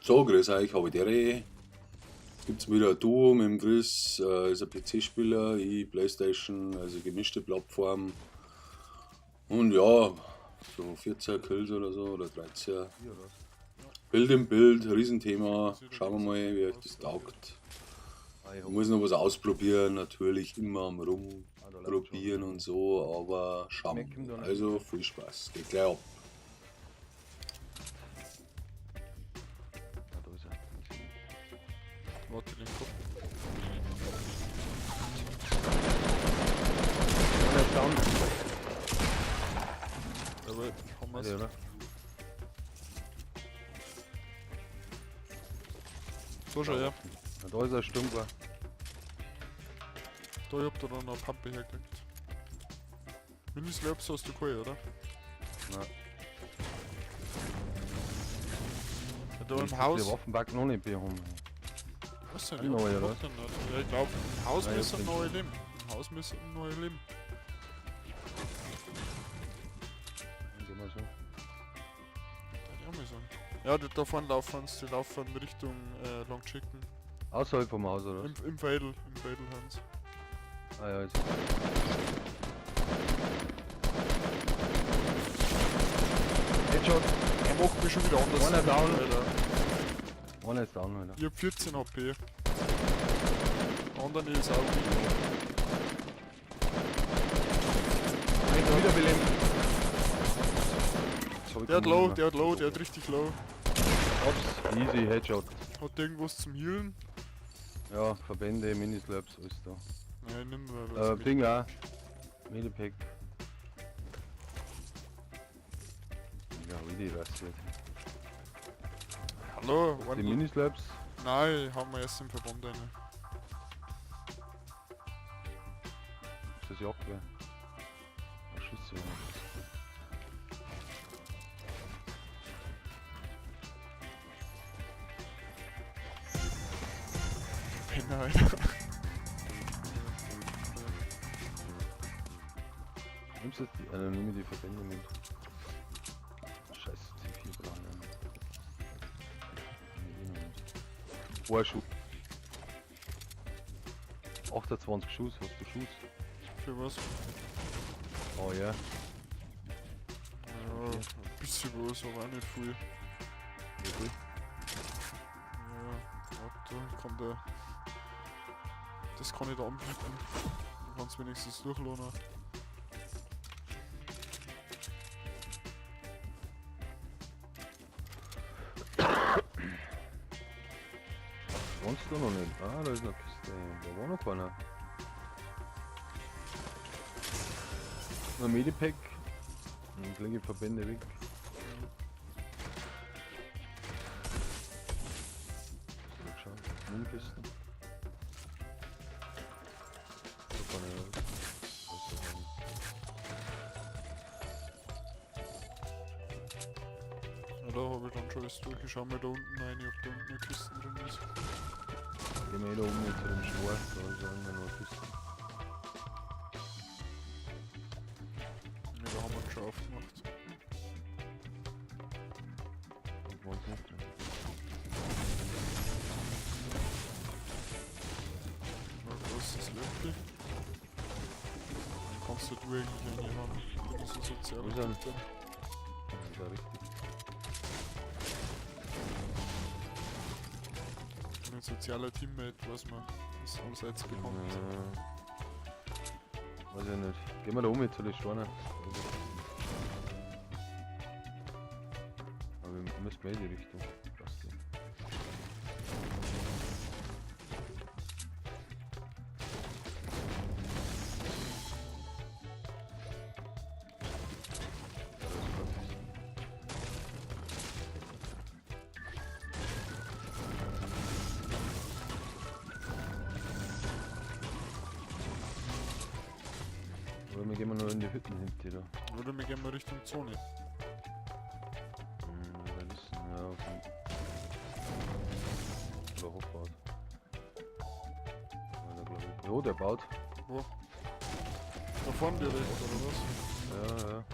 So, grüß euch, habe die. Jetzt gibt es wieder ein Duo mit dem Chris, ist ein PC-Spieler, ich Playstation, also gemischte Plattform. Und ja, so 14 Kills oder so, oder 13. Bild im Bild, Riesenthema. Schauen wir mal, wie euch das taugt. Ich muss noch was ausprobieren, natürlich immer am Rumprobieren und so, aber schauen wir mal. Also viel Spaß, geht gleich ab. Ah, da ist er. Warte, den Kopf. Einer ist down. Jawohl, haben wir's. Ja, oder? Da schau her. Ja, da ist er Sturmgewehr. Da, ich hab da dann eine Pampe hergekriegt. Minislurps hast du keine, oder? Nein. Ja, da im Haus. Die Waffenback noch nicht bekommen. Was denn? Ein neuer, oder? Denn nicht? Ja, ich glaub, im Haus Nein, ich müssen hab neue leben. Im Haus müssen neue leben. Dann gehen wir so. Kann ich auch mal sagen. Ja, da vorne laufen sie, die laufen Richtung Long Chicken. Außerhalb vom Haus, oder? Im Veedel, im Veedel Hans. Ah ja, ist. Headshot! Er macht mich schon wieder anders. Einer down. Alter. Einer ist down, Alter. Ich hab 14 HP. Der andere ist auch weak. Wiederbeleben! Jetzt hab ich Der hat keinen low, mehr. der hat low, der hat richtig low. Ups, easy, Headshot. Hat der irgendwas zum Healen? Ja, Verbände, Minislurps, alles da. Nein, nimm mal. Ding auch. Medipack. Ja, wie die rasiert. Hallo, Die Minislurps? Nein, haben wir erst im Verband eine. Ist das Jagdgewehr? Ah, Schüsse. Penner, Alter. Nimmst du jetzt die? Dann nimm ich die Verbände mit. Scheiße, C4 brauche ich nicht. Ein Schuss. 28 Schuss, hast du Schuss? Für was? Oh ja. Ja, ein bisschen was, aber auch nicht viel. Wie viel? Ja, warte, kann der. Das kann ich da anbieten. Du kannst wenigstens durchlohnen. Wohnst du noch nicht? Ah, da ist noch eine Kiste. Da war noch keiner. Noch ein Medipack. Und lege ich Verbände weg. So, schauen. Munnkisten. Da kann ich was haben. Ja, da hab ich dann schon alles durch. Ich schau mal da unten rein, ob da unten eine Kiste drin ist. Gehen wir eh da oben zu dem Schwar, da ist ja immer noch eine Kiste. Ja, da haben wir schon aufgemacht. Und waren's nicht drin. Ja, großes Löffel. Dann kannst du eigentlich reinhauen. Das ist ein sozialer Wo ist er? Typ. Das ist ja richtig. Ein sozialer Teammate, was man das allseits bekommt. Weiß ich nicht. Gehen wir da um zu den Steinen. Aber wir müssen mehr in die Richtung. Passt ja. Oder wir gehen mal nur in die Hütten hinten da. Oder wir gehen mal Richtung Zone. Wer wissen, ja, okay. Oder hochbaut. Ja, da glaub ich. Jo, der baut. Wo? Da vorne direkt, oder was? Ja, ja.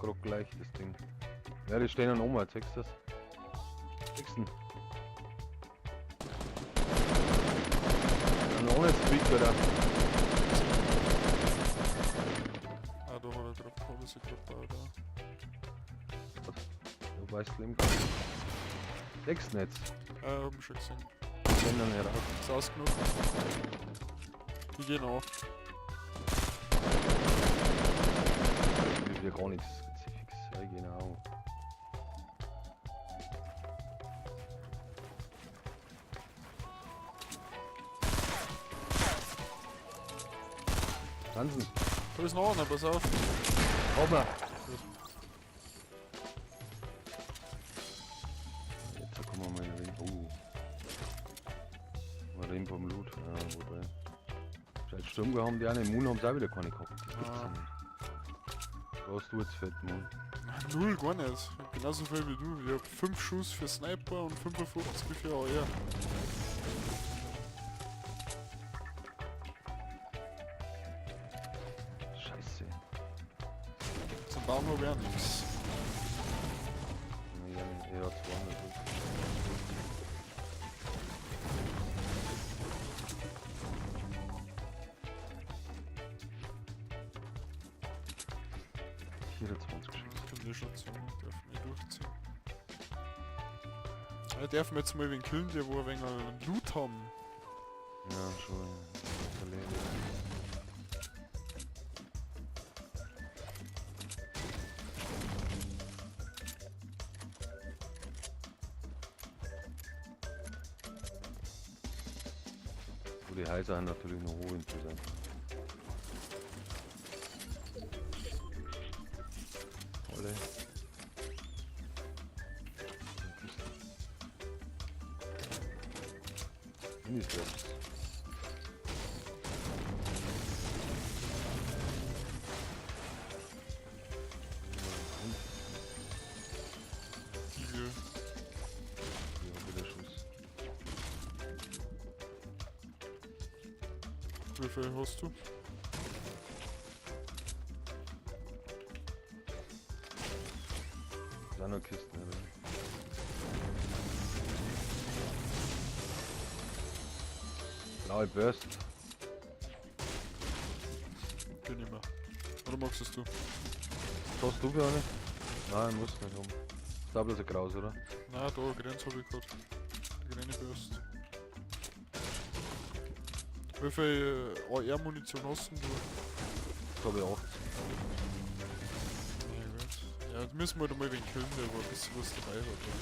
Gerade gleich das Ding. Ja, die stehen dann oben, zeigst du das? Siehst du? Dann ohne Squeak, oder? Ah, da hat er gerade, hat er sich gerade gebaut, ja. Du weißt, Leben gar nicht. Sechs Netz. Ah, hab ich schon gesehen. Die gehen dann heraus. Ist ausgenutzt. Die gehen auch. Ich will gar nichts. Fix. Ja, genau. Tanzen. Da ist noch einer, pass auf. Aber. Jetzt kommen wir mal rein. Oh. Mal rein vom Loot. Ja, wobei. Seit Sturm haben die auch nicht. Moon haben sie auch wieder keine gehabt. Das gibt's Ah. ja nicht. Was hast du jetzt fett, Moon? Null, gar nicht. Ich hab genauso viel wie du. Ich hab 5 Schuss für Sniper und 55 für AR. Scheiße. Zum Bauen hab ich auch nix. Ja, ja, 200. Vierundzwanzig Schuss. Ich kann die schon zu, darf mich durchziehen. Ja, darf man jetzt mal wen killen, der wo ein wenig Loot haben. Ja, schon. Verlieren. Wo die Häuser haben natürlich noch hochinteressant. Alle. Minisdrops. Deagle. Ja, wieder Schuss. Wie viel hast du? Ist auch noch Kisten, oder? Blaue Burst. Geh nicht mehr. Oder magst es du? Was hast du für eine? Nein, muss nicht haben. Ist auch bloß ein Kraus, oder? Nein, da, Grenz hab ich grad. Die grüne Bürste. Wie viel AR-Munition hast denn du? Das habe ich 80. Ja, gut. Ja, jetzt müssen wir halt mal wen killen, der wo ein bisschen was dabei hat. Ja.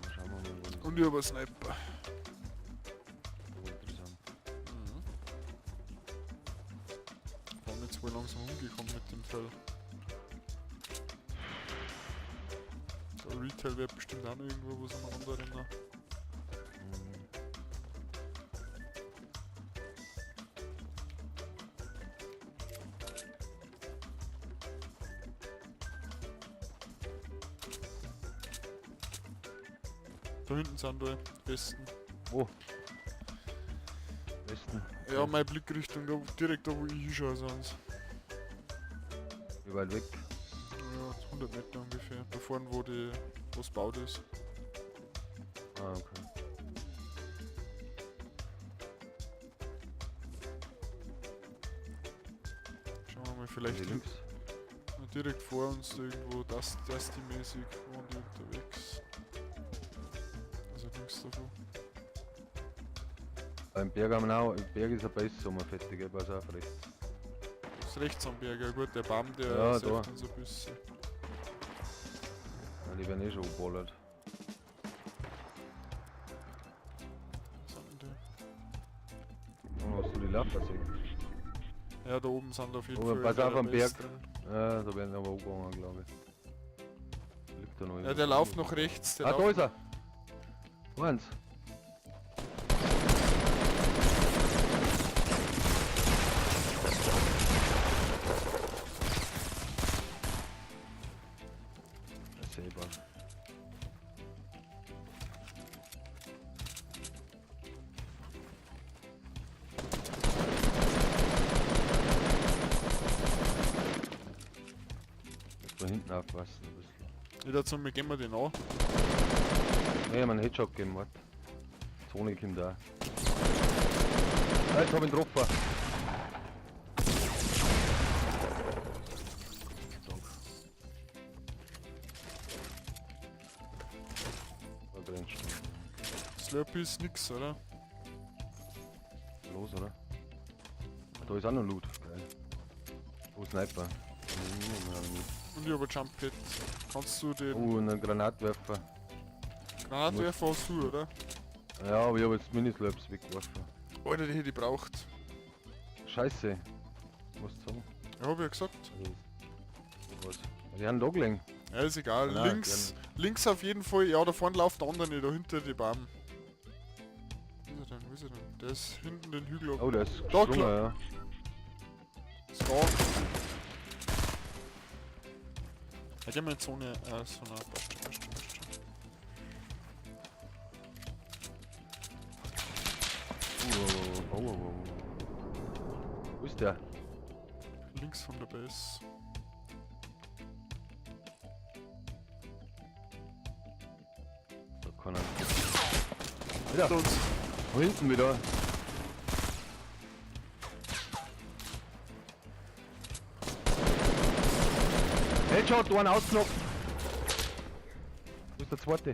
Mal schauen wir mal, wo Und ich hab einen Sniper. das interessant. Mhm. Waren jetzt wohl langsam umgekommen mit dem Teil. Der Retail wird bestimmt auch noch irgendwo was umeinander rennen. Mhm. Da hinten sind wir, Westen. Wo? Westen. Ja, meine Blickrichtung, da, direkt da wo ich hinschaue, sonst. Wie weit weg? Ja, 100 Meter ungefähr. Da vorne, wo die, wo's gebaut ist. Ah, okay. Schauen wir mal, vielleicht Die links. direkt vor uns irgendwo, das Dusty-mäßig waren die unterwegs. Also links davon. Beim Berg haben wir auch, im Berg ist ein besser, um fertig, gell? Pass auf, rechts. Das ist rechts am Berg, ja gut, der Baum, der Ja, säuft da. uns ein bisschen. Ja, die werden eh schon angeballert. Was sind denn die? Oh, hast du die Lava gesehen? Ja, da oben sind auf jeden Aber Fall. pass in auf der am Base Berg. drin. Ja, da werden aber angegangen, glaube ich. Liegt da noch Ja, irgendwo. der lauft noch rechts. Der Ah, da lauft ist er! Eins! Selber. hinten aufpassen ein bisschen. Ich dazu, wir gehen wir den an. Nee, ich hab einen Headshot gegeben, warte. Zone kommt da. Ah, jetzt hab ich ihn getroffen. Danke. Da drin schon. Slurpee ist nix, oder? Los, oder? Ah, da ist auch noch Loot. Geil. Oh, Sniper. Und ich hab ein Jump Pad. Kannst du den Oh, und einen Granatwerfer. Granatwerfer hast du, oder? Ja, aber ich hab jetzt Mini-Slurps weggeworfen. Alter, die hätte ich braucht. Scheiße. Muss ich sagen. Ja, hab ich ja gesagt. Also, was? Die haben da gelegen. Ja, ist egal. Nein, Links, links auf jeden Fall. Ja, da vorne läuft der andere, da hinter die Baum. Wo ist er denn? Wo ist er denn? Der ist hinten den Hügel Oh, der ist Da, gesprungen, klar. ja. Ist da. Ja, gehen wir in Zone. So eine. Passt schon, passt schon, passt schon. Oh, oh, oh, oh, oh. Wo ist der? Links von der Base. Da kann er. Wieder. Hinter uns. Von hinten wieder. Headshot, einen ausgenockt. Wo ist der zweite?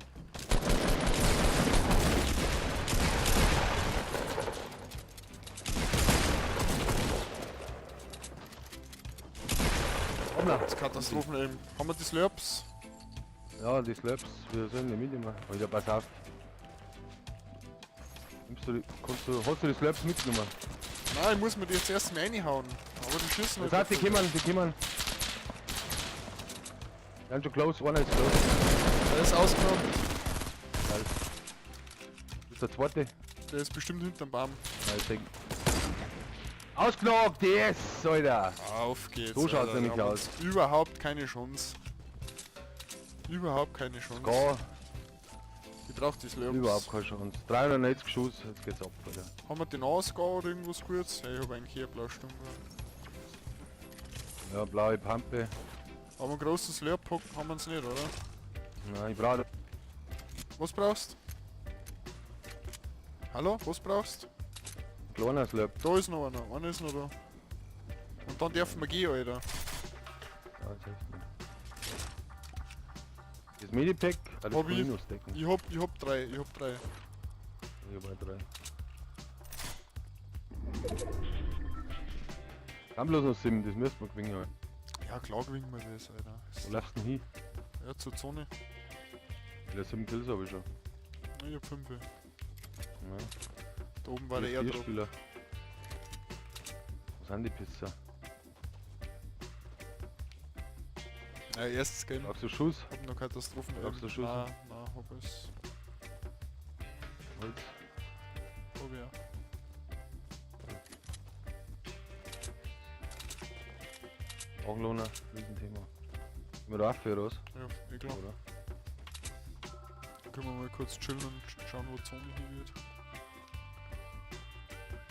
Hoppla. Das ist Katastrophen eben. Haben wir die Slurps? Ja, die Slurps, wir sollen die mitnehmen. Alter, pass auf. Nimmst du die, kannst du, hast du die Slurps mitgenommen? Nein, ich muss mir die jetzt erst mal reinhauen. Aber die schießen Das heißt, die kommen, die kommen. Die sind schon close, einer ist close. Der ist ausgenockt. Geil. Das ist der zweite. Der ist bestimmt hinterm Baum. Nein, ich denk. Ausgenockt, yes, Alter. Auf geht's. So schaut's Alter. nämlich Wir haben aus. uns Überhaupt keine Chance. Überhaupt keine Chance. Gar, Ich brauch die Slurps. überhaupt keine Chance. 390 Schuss, jetzt geht's ab, Alter. Haben wir den Ausgau oder irgendwas kurz? Ja, ich hab eigentlich hier eine blaue Stunde. Ja, blaue Pampe. Aber einen großen Slurp-Pack haben wir uns nicht, oder? Nein, ich brauche. Was brauchst? Hallo? Was brauchst? Kleiner Slurp. Da ist noch einer. Einer ist noch da. Und dann dürfen wir gehen, Alter. Ja, das ist echt nicht. Das Medipack, ah, das Hab kann ich ich. noch stecken. Ich hab drei, ich hab drei. Ich hab auch drei. Haben bloß noch sieben, das müssen wir gewinnen. Alter. Ja, klar gewinnen wir das, Alter. Wo läufst du denn hin? Ja, zur Zone. Ja, sieben Kills habe ich schon. Ja, ich hab fünf. Ja. Da oben war der Vier Airdrop. Spieler. Wo sind die Pisser? Ja, erstes Game. Brauchst du Schuss? Hab noch Katastrophen. Brauchst du Schuss? Nein, nein, hab es. Holz. Hab ich ja. Auch Lohner, Riesenthema. Sind wir da auf oder was? Ja, eh klar. Oder? Dann können wir mal kurz chillen und schauen, wo die Zone hier wird.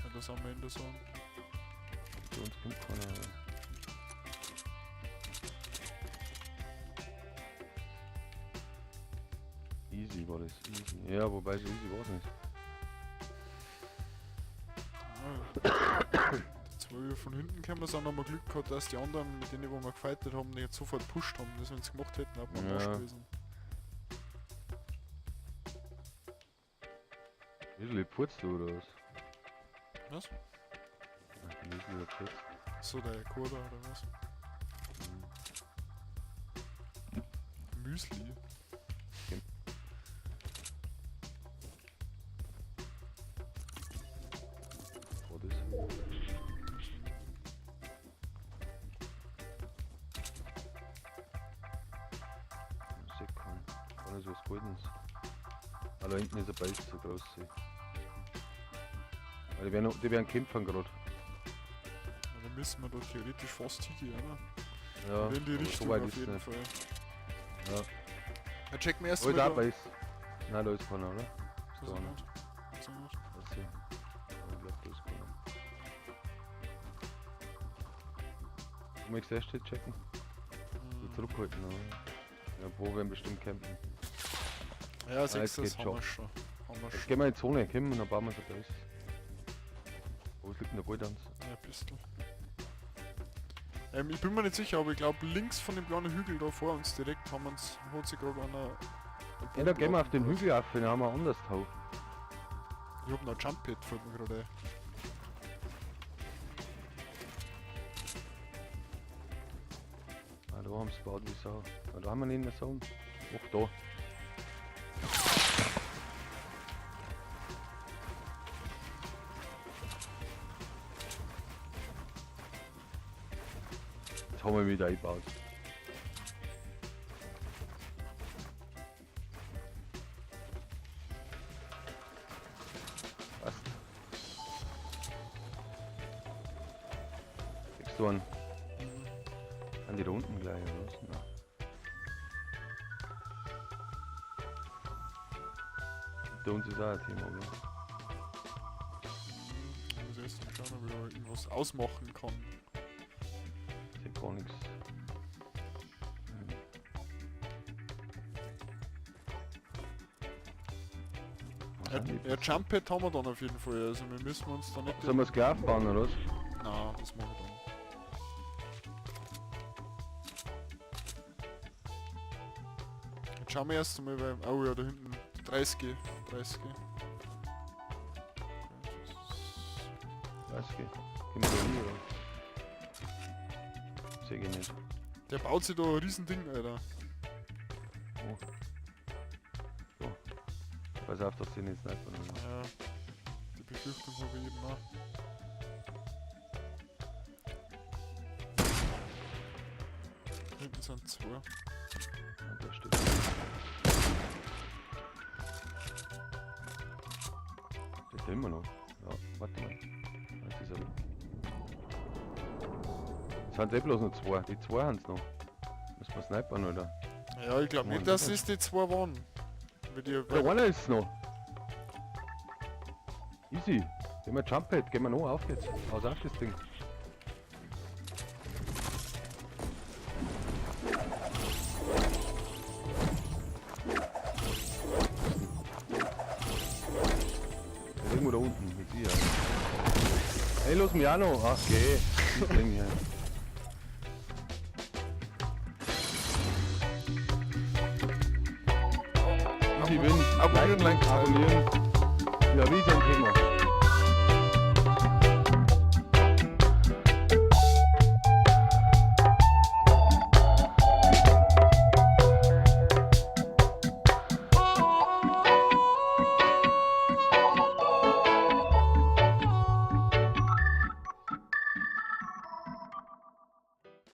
Ja, das am Ende sagen. Zu uns kommt keiner. Alter. Easy war das, easy. Ja, wobei so easy war es nicht. Ah, die zwei von hinten können wir auch noch mal Glück gehabt, dass die anderen, mit denen wo wir gefightet haben, nicht sofort pusht haben. Das, wenn sie gemacht hätten, hat man Ja. Arsch gewesen. Wie purzt du oder was? Was? Ach, die Müsli hat purzt. So der Koda oder was? Müsli. War das? Sekon. War das was Goldenes? Ah, da hinten ist ein Base, so groß. Ah, die werden kämpfen gerade. Ja, dann müssen wir da theoretisch fast hingehen, oder? Ja, In die aber Richtung so weit auf ist jeden nicht. Fall. Ja. Ja, checken wir erst Oh, ist mal auch da. Base. Nein, da ist keiner, oder? Weiß Da ich einer. nicht. Weiß ich nicht. Weiß ich. Ja, ich glaub, da ist keiner. Du möchtest erst checken? Zurückhalten. Ne? Ja, wo werden bestimmt campen. Ja, jetzt sechs, das geht's haben schon. wir schon. Haben wir Jetzt schon. gehen wir in die Zone, komm, und dann bauen wir so Base. Wo liegt denn der Gold Ja, Pistol. Ich bin mir nicht sicher, aber ich glaube links von dem kleinen Hügel da vor uns direkt haben wir's, hat sich gerade einer. Ja, da gehen wir auf den Hügel auf, den haben wir anders hoch. Ich hab noch ein Jump Pad, fällt mir gerade ein. Ah, da haben sie gebaut wie Sau. Ah, da haben wir nicht in der Zone. Ach, da. Jetzt haben wir wieder eingebaut. Passt. Kriegst du einen? An die da unten gleich, oder was? Nein. Da unten ist auch ein Thema, oder? Ich muss erst mal schauen, ob ich da irgendwas ausmachen kann. Ich seh gar nichts. Was Ja, sind die? ja, Jump Pad haben wir dann auf jeden Fall, also wir müssen uns da nicht. Sollen wir es gleich aufbauen, oder was? Nein, das machen wir dann. Jetzt schauen wir erst einmal beim. Oh ja, da hinten. 30. 30. Okay, das ist- Was geht? Gehen wir da hin, oder? Seh ich nicht. Der baut sich da ein Riesending, Alter. Oh. So. Pass auf, dass sie nicht snipern. oder? Ja. Die Befürchtung habe ich eben auch. Hinten sind zwei. Ja, da steht. Steht der immer noch? Ja, warte mal. Jetzt ist er weg. Es sind eh bloß noch zwei. Die zwei haben's noch. Müssen wir snipern, oder? Ja, ich glaube Mann, nicht, dass oder? es die zwei waren. Weil die, Der einer ist noch. Easy. Gehen wir Jump Pad, gehen wir noch auf jetzt. Aus auf das Ding. Der ist irgendwo da unten, mit Sicherheit. Ey, los mich auch noch. Ach, geh. Das Ding hier. Easy win. Abonnieren, Liken, like, abonnieren. Ja, wie ist ein Thema.